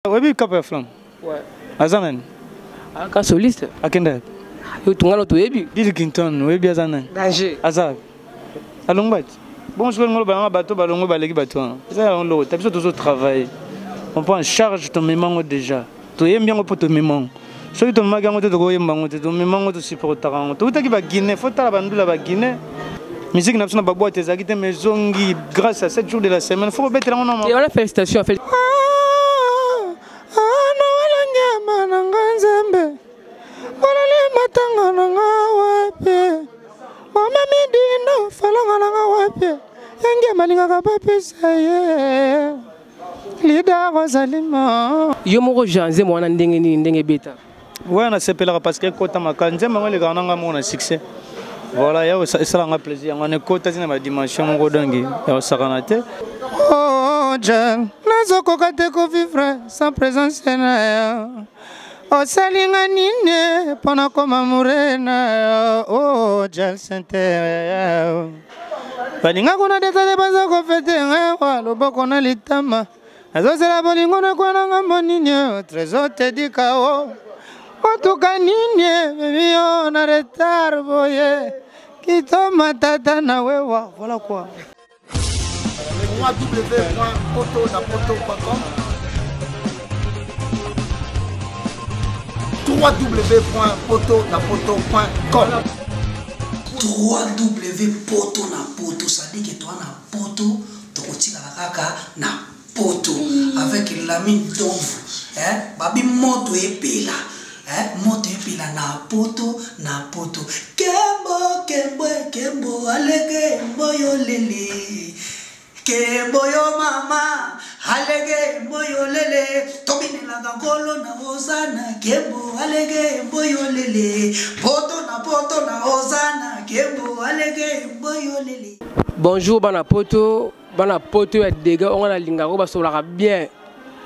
Oyebi kapo ya flamme? Ouais. Aza nani? Aka soliste. Akenda. Yo tungano toyebi. Bill Clinton oyebi aza nani? Danger. Aza. Alongwa ti. Bon soki ngolo balanga bato balongwe baleki bato wana. Eza yango loko ta biso tozo travailler. On prend en charge tomema yango déjà. Toyembi yango mpo tomema yango. Soki tomemaki yango te tokoyemba yango te, tomema yango tosupportaka yango. Toutaki ba Guinée, faut tala bandula ba Guinée. Musique na biso na baboite ezalaki te mais ezongi grâce à 7 jours de la semaine. Faut kobetela yango na Et voilà félicitations. Fél Nawala nyama na nga nzambe olali matanga na nga wapi mama midino falanga na nga wapi yange malingaka bapesa ye lida rosalima. Yo moko Jean nzembo wana ndenge nini ndenge ebeta? Ouais, nasepelaka parce que ekota maka nzembo yango elekaka na nga moko na succès. Voilà, ya esala nga plaisir yango wana ekota ti na badimension moko dongi ya kosakana te. Oh, Jack, nazokoka te kovivre sans présence na yo. Osali nga nini mpo nakoma amoureux na yo? Oh, Jack Center. Balinga kuna detale baza kofete nga loboko na litama. Nazozela bolingo nakwa na ngambo nini Trésor Tedika o motuka nini memi yo na retard boye kitoma tata na wewa. Voilà quoi. www.potonapoto.com www.potonapoto.com www.potonapoto, c'est-à-dire que toi na poto tokotikala kaka na poto avec Lamine Donvu, eh babi moto epela, eh moto epela na poto na poto. Kembo kembo kembo alege mboyo lele kembo yo mama alege mboyo lele tobinelaka nkolo na hosana kembo alege mboyo lele poto na poto na hosana kembo alege mboyo lele. Bonjour bana poto, bana poto ya dégâts on a lingako basolaka bien.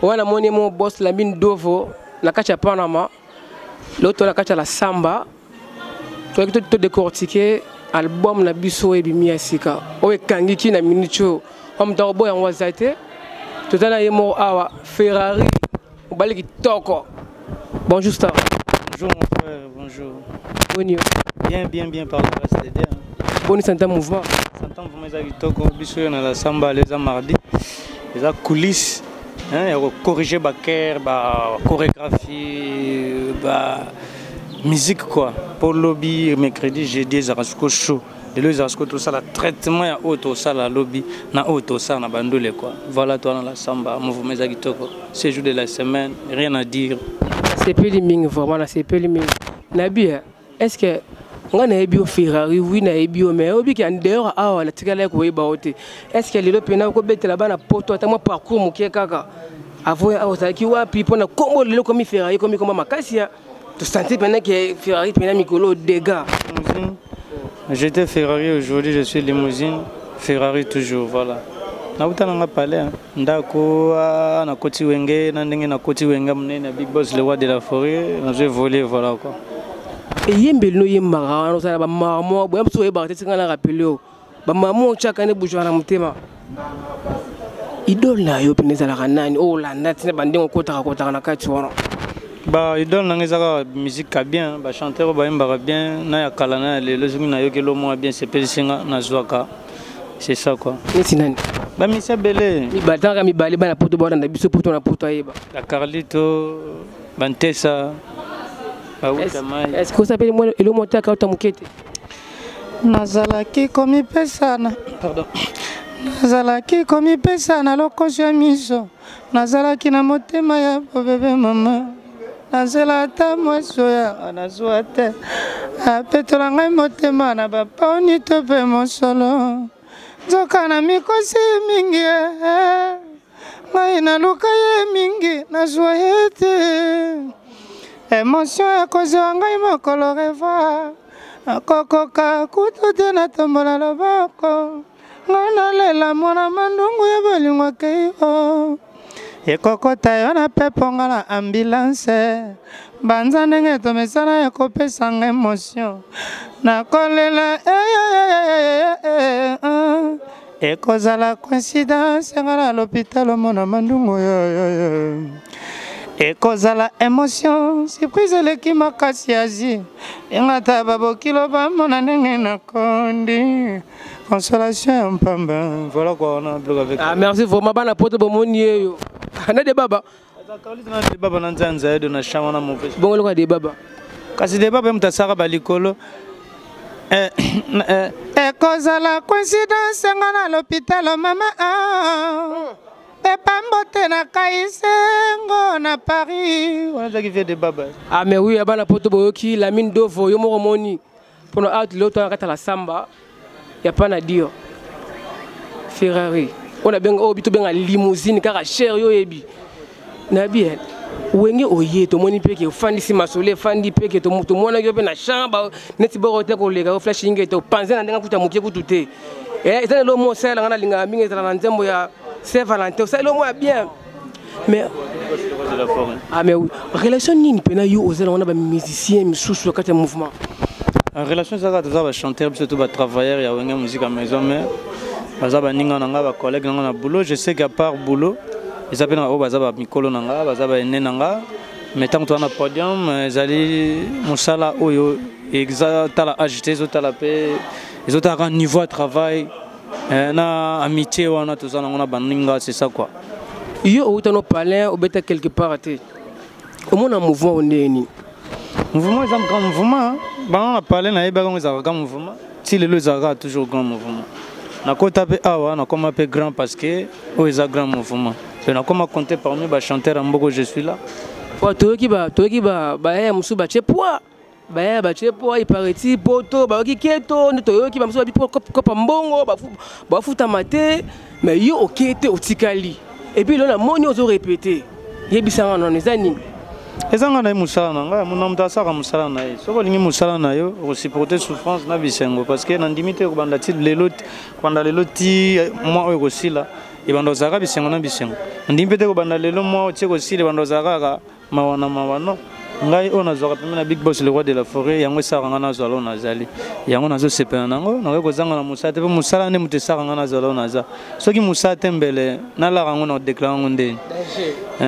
Wana moni mo boss Lamine Dovo na kati ya Panama, l'autre na kati ya la Samba. Toyaki to décortiquer album na biso ebimi ya sika. Oyo ekangiki na minute oyo. Wa moto akoboya yango aza te. Toza na ye moko awa Ferrari mobali kitoko. Bonjour star. Bonjour mon frère, bonjour. Boni yo? Bien, bien, bien par la grâce de Dieu. Boni santa mouvement. Santa mouvement eza kitoko, biso oyo na la Samba eza mardi. Eza coulisse, hein, ya corriger ba chœur, ba chorégraphie, ba musique quoi. Pour lobby mercredi, jeudi ezaka siko chaud. Lelo ezaka siko tosala traitement ya oyo tosala lobby na oyo tosala na bandole quoi. Voilà toi na la Samba, mouvement eza kitoko. Ce jour de la semaine, rien à dire. Sepeli mingi vraiment na sepeli mingi. Nabi, est-ce que nga nayebi yo Ferrari, oui nayebi yo, mais oyebi ke en dehors awa natikala koyeba yo te. Est-ce que lelo pena okobetela bana poto ata mwa parcours moke kaka avant awa ozalaki wapi mpona kombo lelo komi Ferrari komi komba makasi ya tosentir pena ke Ferrari pena mikolo dégâts. Limousine. J'étais Ferrari, aujourd'hui je suis limousine. Ferrari toujours, voilà. Nauta nanga palais, hein. Ndako nakoti wenge na ndenge nakoti wenge monene big boss le roi de la forêt, nazo évoluer voilà quoi. Eyembeli no yembaka wana ozala ba marmo boya mosusu oyebaka te tika na rappele yo ba marmo otyaka nde bujwaka na motema. Idole na yo pene ezalaka nani oyo olanda ntina bandenge okotaka kotaka na kati wana? Ba idole nanga ezalaka musique ya bien, ba chanteur oyo bayembaka bien na ya kala na ya lelo, soki nayoki elo moko ya bien sepelisi nga nazwaka. C'est ça quoi. Neti nani? Ba misia belé. Mibale tanga mibale bana poto bana na biso poto na poto ayeba. La Carlito, Bantesa, ba Uta Mai. Est-ce que osapeli mwana elo mota ka uta mukete? Nazalaki komipesa na pardon. Nazalaki komipesa na lokoso ya miso. Nazalaki na motema ya bobebe mama. Nazela ata mwasi oyo nazwa te. Apetola ngai motema na bapaoni to mpe mosolo. Nzoka na mikosi mingi, ngai naluka ye mingi nazwa ye te. Emotion ekozwa ngai mokolo revoir. Nakokoka kutu te natombola loboko. Ngai nalela mwana mandungu ya bolingo akei o. Ekokota yo na pepo nga na ambulance. Banza ndenge tomesana ekopesa nga emotion. Nakolela, ekozala coïncidence nga na l'hôpital omona mandungu yo, yo, yo. Ekozala emotion, surprise eleki makasi azi. Engata babokilo bamona ndenge nakondi. Consolation ya mpamba. Voilà quoi, on a bloc avec. Ah, merci vraiment bana poto bomoni yeyo. Na de baba. Na de baba na nzanza yedo na chama na mauvais. Bongo loka de baba. Kasi de baba mtasaka balikolo. Eh, eh, ekozala coïncidence nga na l'hôpital mama ah. Pepa mbote na Kaisengo na Paris. Wana ezalaki vie de baba. Ah mais oui, bana poto boyoki Lamine Dovo yo moko moni. Pona out lelo to kata la samba. Ya pas na dire. Ferrari. On a benga oh bito benga limousine kaka cher yo yebi. Na bien. Wenge oye tomoni mpe ke ofandisi masolo efandi mpe ke tomonaki yo mpe na chambre neti boko te koleka oflash ingete opanze na ndenge kuta moke kutu te Eh, eza lelo mo osala nga nalingaka mingi ezala na nzembo ya saint valentin osala eloko ya bien mais ah mais oui relation nini mpena yo ozala wana bamusicien misusu na kati ya mouvement? En relation ezalaka toza bachanteur biso to batravailleur ya Wenge Musique ya maison mais baza baninga na nga bacollègue na nga na boulot. Je sais qu'à part boulot eza mpe na oyo baza bamikolo na nga, baza baene na nga, mais ntango toza na podium ezali mosala oyo ezotala age te, ezotala mpe ezotala kaka niveau ya travail na amitié wana toza nango na baninga, c'est ça quoi. Yo outa no palin obeta quelque part te, omona mouvement ndeni? Mouvement eza grand mouvement bango na palin nayebaka yango ezalaka grand mouvement ti lelo, ezalaka toujours grand mouvement. Nakota mpe awa nakoma mpe grand parce que oyo eza grand mouvement et nakoma compter parmi bachanteur ya mboko, je suis là. Po toyoki ba toyoki ba bayaya mosusu batie poids, bayaya batie poids ipareti poto bayoki keto nde toyoki bamosusu babi kopa mbongo bafutama te, mais yo oke te, otikali. Et puis lelo namoni ozo répéter, yebisanga nono eza nini? Eza nga na ye mosala na ngai mona moto asalaka mosala na ye. Soki olingi mosala na yo, okosupporte souffrance na bisengo, parce que nandimi te kobanda ti lelo, kobanda lelo ti mwa oyo ekosila ebanda ozalaka bisengo na bisengo. Nandimi mpe te kobanda lelo mwa oyo ti ekosila ebanda ozalaka kaka mawa na mawa. Non, ngai oyo nazwaka pembe na Big Boss le roi de la forêt, yango esalaka ngai nazwa lo nazali, yango nazosepela nango. Nakoki kozanga na mosala te mpo mosala nde moto esalaka ngai nazwa lo naza. Soki mosala te, mbele nalaka yango na kodeklare yango ndeni.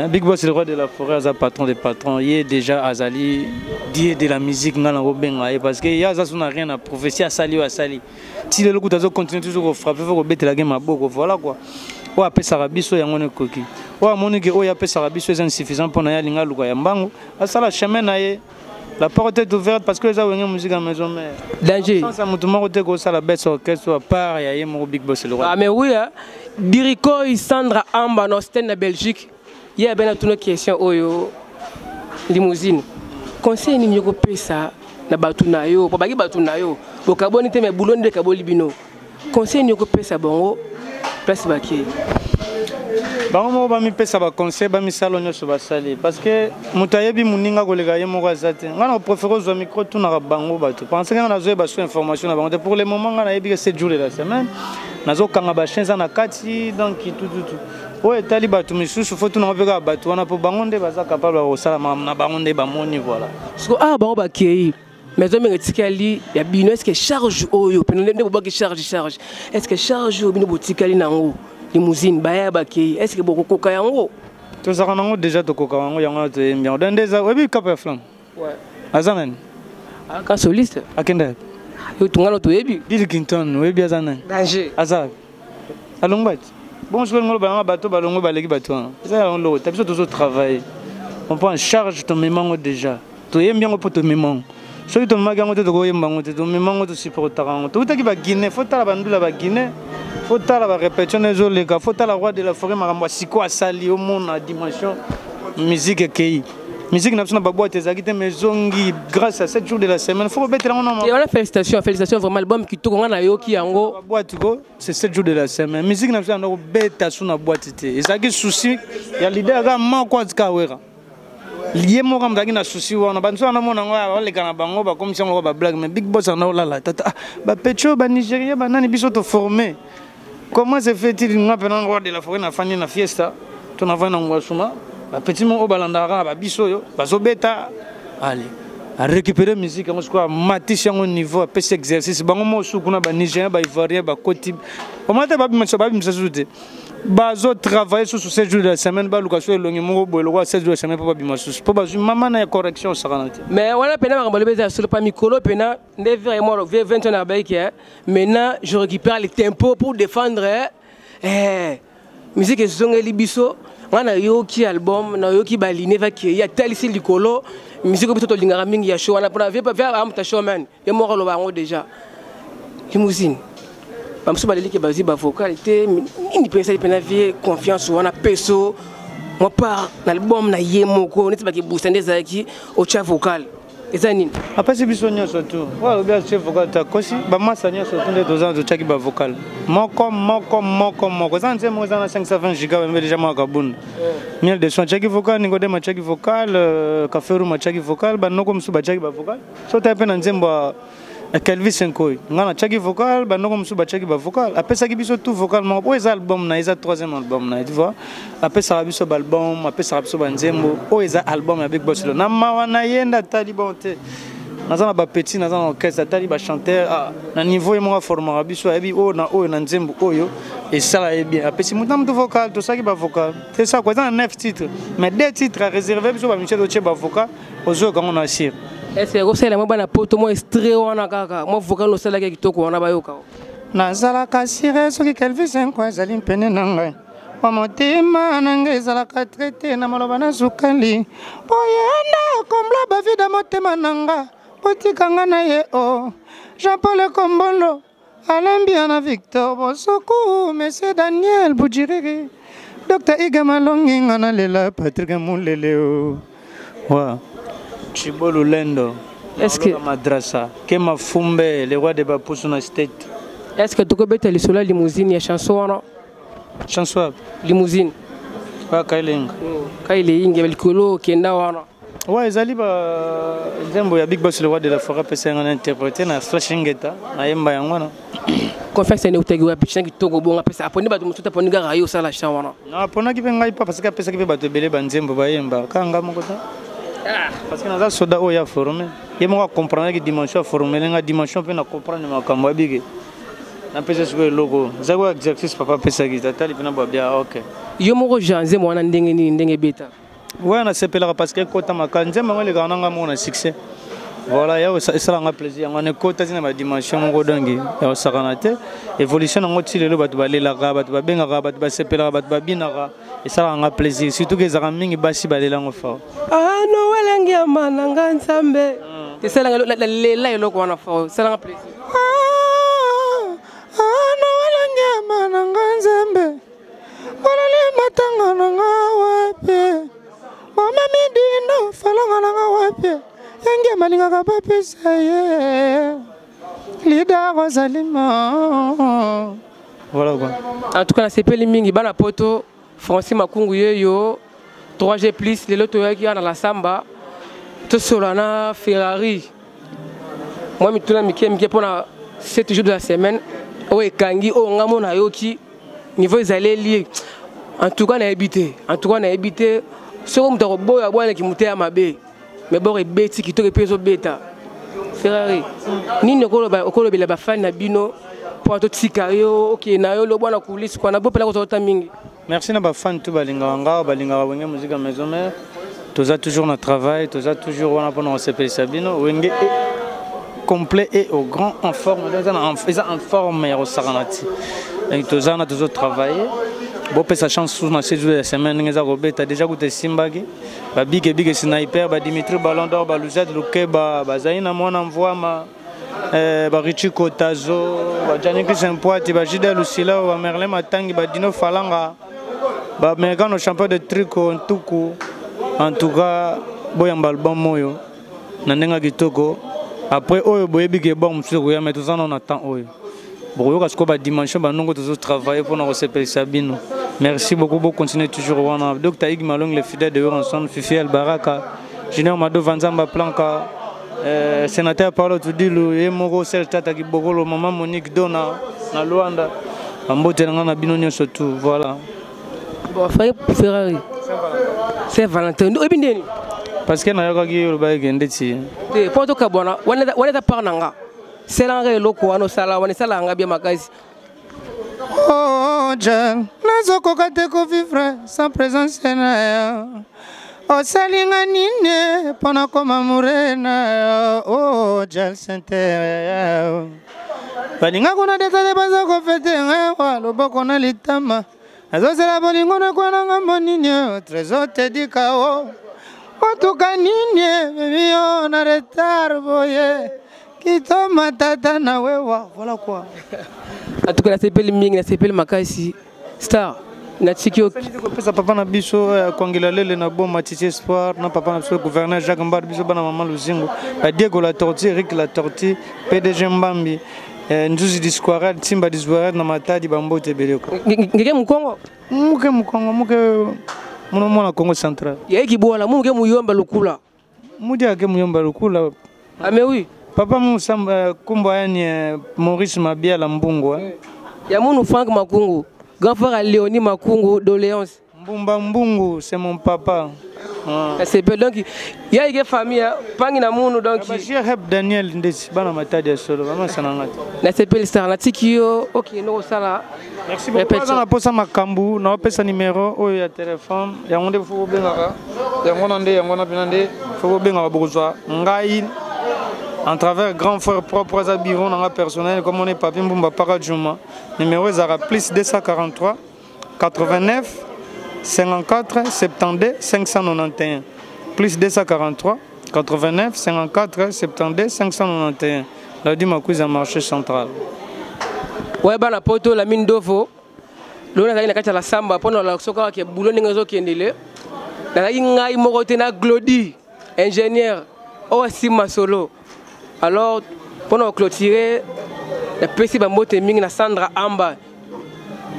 Big Boss le roi de la forêt aza patron de patron, ye déjà azali dieu de la musique. Ngai nakobenga ye parce que ye aza so na rien na prophétie, asali oyo asali ti lelo kutu azocontinue toujours kofrappe, fo kobetelaki maboko. Voilà quoi, oyo apesaka biso yango wana ekoki. Oyo amoni ke oyo apesaka biso eza insuffisant mpo na ye, alingi aluka ya mbangu, asala chemin na ye, la porte est ouverte parce que eza Wenge Musique ya maison mère. Danger. Sans moto moko te kosala best orchestre à part ya ye moko Big Boss le roi. Ah mais oui hein. Dirikoy Sandra Amba na Austin na Belgique, ye abe na tuna question oyo: limousine, conseil nini yokopesa na bato na yo po baki bato na yo bokaboni te, mais bulo nde ekaboli bino? Conseil nini yokopesa bango place bakei? Bango moko bamipesa baconseil, bamisala nyonso basali, parce que moto ayebi moninga koleka ye moko aza te. Ngai na préféré ozwa micro, tunaka bango bato pense. Ngai nazoyeba so information na bango te. Pour le moment ngai nayebi ke 7 jours de la semaine nazokanga bachien eza na kati, donc tututu oyo etali bato misusu fo tunanga mpe kaka bato wana, mpo bango nde baza capable ya kosala makambo na bango nde bamoni. Voilà. Siko awa bango bakei, maison mingi etikali ya bino. Est ce que charge oyo pene nde bobaki charge, est ce que charge oyo bino botikali nango, limousine, baya bakei, est ce que bokokoka yango? Tozalaka nango déjà, tokoka yango, yango wana toyembi yango. Donc nde eza oyebi kapo ya flamme aza nani? Aka soliste. Akenda. Yo tungano toyebi. Bill Clinton oyebi aza nani? Danger. Aza alongwa ti bon soki olingi oloba nanga bato balongwe baleki bato wana, eza yango loko ta biso tozotravaille, on prend en charge, tomema yango déjà, toyembi yango mpo tomema yango. Soki tomemaki yango te, tokoyemba yango te. Tomema yango, tosupportaka yango. Toutaki baguinée, fo tala bandula baguinée, fo tala barépétition na ezoleka, fo tala roi de la forêt makambo ya siko asali, omona dimension musique ekei. Musique na biso na baboite ezalaki te, mais ezongi grâce à 7 jours de la semaine. Fo kobetela yango na Wana félicitation, félicitation vraiment, album kitoko, nga nayoki yango. Baboite ko c'est 7 jours de la semaine. Musique na biso yanda kobeta su na boîte te, ezalaki souci ya leader kaka moko atika Wera, ye moko azalaki na souci wana. Banso wana mona yango baleka na bango, bakomisi yango bablague, mais Big Boss anda olala tata bapecho banigérien banani biso toforme. Comment se fait-il nga mpena roi de la forêt nafandi na fiesta to nafandi na ngwasuma, bapeti moko oyo balandaka kaka babiso oyo bazobeta, ale arécupéré musique yango sikoyo, amatisi yango niveau, apesi exercice bango moko su kuna banigérien, baivoirien bakoti omona te, babimisa babimisa susu te. Bazotravaille susu 7 jours de la semaine, baluka so elongi moko boye lokola 7 jours de la semaine mpo babima susu, mpo bazwi mama na ya correction osakana te. Mais wana mpena makambo alobi eza ya solo, pa mikolo mpena nde vraiment 20 ans na bayiki. Maintenant je récupère le tempo pour défendre musique ezongeli biso. Nga nayoki album, nayoki baline vakei, atalisi likolo musique biso tolingaka mingi ya show wana mpona vie amuta showman ye moko aloba yango déjà. Limousine, bamosusu baleliki, bazwi bavocal te. Nini mpe esali mpena vie confiance wana peso mwa part na album na ye moko neti bakibusa nde ezalaki otya vocal, eza nini? Apesi biso nyonso tu. Oyo alobi atie vocal te, akosi. Bamasa nyonso tu nde toza, totiaki bavocal moko moko moko moko. Eza nzembo eza na 520 giga, bambe déjà mwa kabunda. Miel de son atiaki vocal, Nikodem atiaki vocal, Café Roum atiaki vocal, banoko mosusu batiaki bavocal. So otali mpe na nzembo ya Kelvis Nkoi, ngai natiaki vocal, bandoko mosusu batiaki bavocal. Apesaki biso tout vocal moko. Oyo eza album na ye, eza troisième album na ye, tu vois. Apesaka biso baalbum, apesaka biso banzembo. Oyo eza album ya Big Boss. Na mawa na ye nde atali bon te, naza na bapetit, naza na orchestre, atali bachanteur, ah, na niveau ye moko aformaka biso, ayebi oyo na oyo na nzembo oyo esala ye bien, apesi motu na motu vocal. Tosalaki bavocal, c'est ça quoi. Eza na 9 titres, mais deux titres aréserve biso bamusicien, totie bavocal, ozoyoka ngo na sire. Est ce que ekosalela mwa bana poto mwa extrait wana kaka, mwa vocal osalaki ya kitoko wana, bayoka? Nazalaka sire soki Kelvis Nko azali mpene na ngai, wa motema na ngai ezalaka traite na maloba na sukali boyenda kombla bavida motema na nga, botika nga na ye o Jean Paul Kombolo, Alain Biana, Victor Bosoku, Monsieur Daniel Bujiriri, Dr Iga Malongi, nga nalela Patrick Mulele o wa Chibolu Lendo. Est-ce que Madrasa Kema Fumbe, le roi de Bapusu na state. Est ce que tokobeta lisolo ya Limousine, ya chanson wana? Chanson? Limousine. Wa Kailenga. Kaileinge likolo okenda wana. Ouais, ezali ba nzembo ya Big Boss le roi de la forêt, apesa yango na interprété na Flash Ngeta, nayemba yango wana. Confiance ene utaki wapi? Chant kitoko bongo, apesa aponi bato mosusu, aponi kaka yo osala chant wana? Na aponaki mpe ngai pa, parce que apesaki mpe bato ebele banzembo bayemba, kaka nga moko te, parce que naza soda oyo aforme ye moko, acomprendaki dimension, aformele nga dimension mpe na comprendre makambo abike. Napesa sikoyo eloko ezaki oyo exercice papa apesaki, tatali mpena babia ok. Yo moko jean nzembo wana ndenge nini, ndenge ebeta? Ouais, nasepelaka parce que ekota makasi. Nzembo yango elekaka na ngai moko na succès, voilà. Ya esalanga plaisir yango wana, ekota ti na badimension moko dongi ya kosakana te. Évolution nango ti lelo, bato balelaka, bato babengaka, bato basepelaka, bato babinaka, esalaka nga plaisir, surtout ke ezalaka mingi basi balelango fort. Ano walangi ya mananga nzambe esalanga lela eloko wana fort, esalanga plaisir. Ano walangi ya mananga nzambe, bolali matanga nanga wapi, bomemi dindo falanga nanga wapi, yange malingaka bapesa ye leader ozalima, voilà quoi. En tout cas nasepeli mingi. Bana poto, Francis Makungu yeyo 3G plus. Lelo toyaki wana na samba, tosola na Ferrari mwa mituna mike mike mpona 7 jours de la semaine oyo ekangi oyo nga mo nayoki niveau ezaleli. En tout cas nayebi te, en tout cas nayebi te soki moto akoboya bwanaki moto ya mabe, mais bord ebeti kitoko epe ezobeta. Ferrari, nini okolobela bafani na bino mpo totika yo okende na yo lobwa na coulisse kwana bopela kozwa mingi? Merci na bafan tout balingaka nga, balingaka Wenge Musique Maison Mère. Toza toujours na travail, toza toujours wana mpona kosepelisa bino. Wenge est complet et au grand en forme, eza en forme ya kosakana ti. Donc toza wana, tozotravaille. Bopesa chance sous na 7 jours ya semaine ndenge eza kobeta déjà, kuta esimbaki babikebike sniper, badimitri ballon d'or, baluzade lukeba, bazali na mwana mvwama, barichi Kotazo, bajaniki Sempoati, bajida Lusila, bamerlin Matangi, badino Falanga, baamericano champion de trico ntuku. En tout cas boyamba album oyo na ndenge ya kitoko. Après oyo boyebi ke bon mosusu ekoya, mais toza nano na temps oyo bokoyoka sikoyo badimension banongo tozotravaille mpona kosepelisa bino. Merci beaucoup, bocontinue toujours wana. Dr Ig Malong, le fidèle de Yoranson, Fifi El Baraka, Junior Madova, Nzamba Planka, sénateur Paulo Tudilu ye moko, Serge Tata Kibokolo, mama Monique Dona na Luanda, bambote na ngai na bino nyonso tout, voilà. Bon, Ferrari, Saint Valentin oyebi ndeni? Parce que nayokaki olobaki ke ndeti te mpo tokabwana wana eza part na nga, selanga eloko wana osala wana esalaka nga bien makasi. Oh. Jal, nazokoka te kovivre sans présence na yo. Osali nga nini mpo nakoma amoureux na yo? Oh, Jal Center. Balinga kuna detale baza kofete nga loboko na litama. Nazozela bolingo nakwa na ngambo nini? Trésor Tedika o. Otuka nini bebi yo na retard boye. Kitoma tata na wewa. Voilà quoi. En tout cas, nasepeli mingi, nasepeli makasi. Star, natiki yo. Kopesa papa na biso Kwangila Lele na Boma Titi Espoir na papa na biso gouverneur Jacques Mbad biso bana mama Luzingo, ba Diego la Tortue, Eric la Tortue, PDG Mbambi, Nzuzi di Square, Timba di Square na Matadi bambote beleko. Ngeke Mukongo? Muke Mukongo, muke muno mwana Congo Central. Yeki bwana, muke muyomba lukula. Mudi ake muyomba lukula. Ah mais oui. Papa Moussa Kumbo yani Maurice Mabiala Mbungu. Ya munu Frank Makungu, grand frère à Léonie Makungu doléance. Mbumba Mbungu, c'est mon papa. Ah. C'est bien donc il y a une famille pangi na munu donc. Bashir Heb Daniel ndesi bana matadi ya solo mama sananga. Na sepel star na tikio OK no sala. Merci beaucoup. Na posa makambu na pesa numéro oyo ya téléphone yango nde faut bengaka. Yango na nde yango na pina nde faut bengaka bokozwa ngai en travers grand frère propre za bureau nanga personnel comme on est papi Mbumba Paka Juma. Numéro ezara plus 243 89 54 72 591 plus 243 89 54 72 591. La dit Makuiza marché central. Ouais bana poto la mine d'ovo. Lona na kati la samba pona la soka ke boulot ndenge zo kendele. Na ngai moko te na Glody ingénieur o sima solo. Alors pona clôturer la pesi ba mbote mingi na Sandra Amba.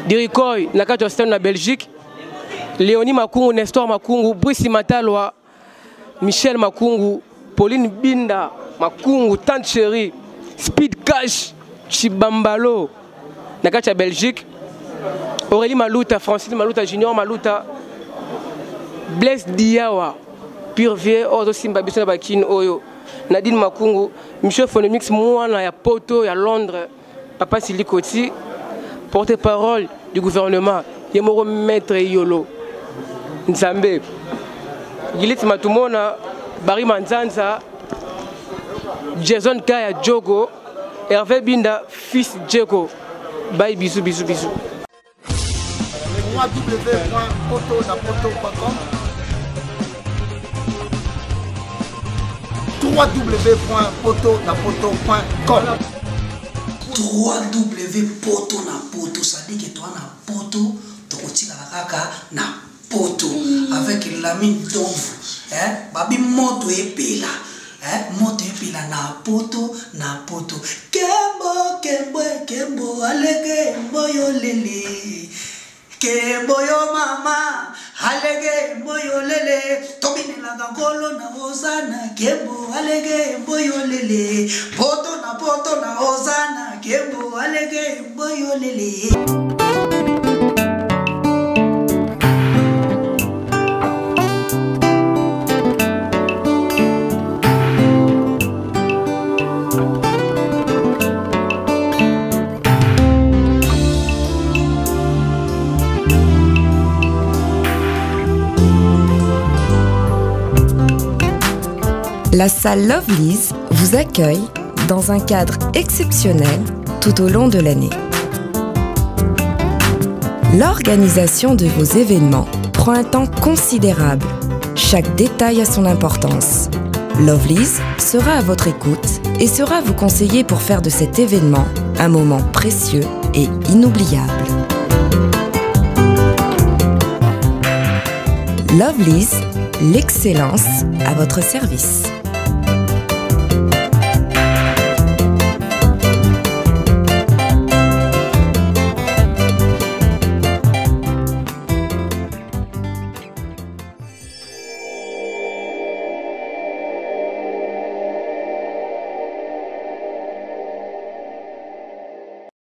Dirikoy na kati ya na Belgique. Léonie Makungu, Nestor Makungu, Brice Matalwa, Michel Makungu, Pauline Binda, Makungu, Tante Chérie, Speed Cash, Chibambalo, na kati ya Belgique, Aurélie Maluta, Francine Maluta, Junior Maluta, Blaise Diawa, Purvier, Ozo Simba biso na Bakine Oyo, Nadine Makungu, Michel Phonomix, mwana ya Poto, ya Londres, Papa Silikoti, porte-parole du gouvernement, Yemoro Maître Yolo, Nzambe, Gilit Matumona, Barry Manzanza, Jason Kaya Djogo, Hervé Binda, fils Djeko. Bye, bisous, bisous, bisous. www.potonapoto.com www.potonapoto.com www.potonapoto, c'est-à-dire que toi na poto, tokotikala kaka na poto avec Lamine Donvo, hein, babi moto epela, hein, moto epela na poto, na poto. Kembo, kembo, kembo, alege mboyo lele. Kembo yo mama, alege mboyo lele. Tobinelaka nkolo na Hosanna, kembo alege mboyo lele. Poto na poto na Hosanna, kembo alege mboyo lele. La salle Lovely's vous accueille dans un cadre exceptionnel tout au long de l'année. L'organisation de vos événements prend un temps considérable. Chaque détail a son importance. Lovely's sera à votre écoute et sera vous conseiller pour faire de cet événement un moment précieux et inoubliable. Lovely's, l'excellence à votre service.